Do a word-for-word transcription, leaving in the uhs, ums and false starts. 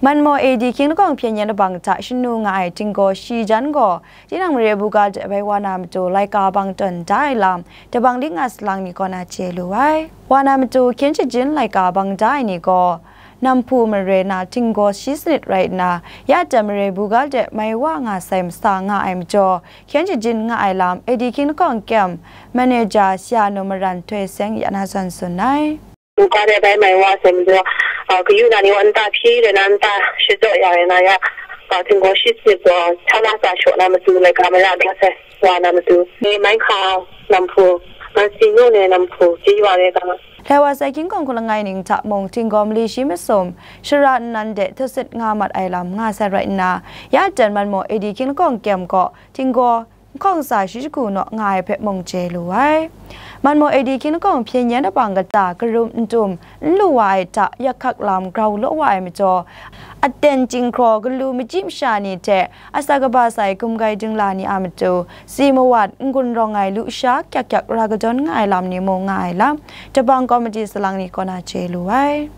Manmaw A D Hkying Lakawng Hpyen Yen Labang hta shanu nga ai Tinggaw Shi Jan gaw, tinang mare buga de bai wa na matu laika bang tawn da ai lam, tabang ling nga salang ni kaw na chye lu ai. Wa na matu hkyen shajin laika bang da ai ni gaw, Namhpu mare na Tinggaw Shi Sanit rai nna, ya ten mare buga de mai wa nga sai masa nga ai majaw, hkyen shajin nga ai lam A D Hkying Lakawng Kem Manager Sya Nu Maran Htoi Seng ya na zawn tsun ai. Buga de bai mai wa sai majaw, a, kayu na ni wa nta hpyi rai na, nta shajaw ya rai na ya, a, Tinggaw Shi Sanit gaw hta na sa shaw na matu laika mara da sai, wa na matu. Ni mai hka Namhpu, Mansi Nu ne Namhpu, ji wa rai ga. Lai wa sai Hkying Lakawng Hku Langai ning hta mung Tinggaw mali shi masum, shara nnan de hta sit nga mat ai lam nga sai rai nna, ya ten Manmaw A D Hkying Lakawng Kem gaw Tinggaw Hkawng sa shi shagu naw nga ai hpe mung chye lu ai. Manmaw A D Hkying Lakawng Hpyen Yen Labang kata karum n tum n lu wa ai hta yak hkak lam grau law wa ai majaw, aten chyinghkraw galu machyi masha ni hte asak kaba sai gumgai dingla ni a matu, si mawat n-gun rawng ai lusha kyak kyak ra kadawn nga ai lam ni mung nga ai lam, tabang kawmiti salang ni kaw na chye lu ai.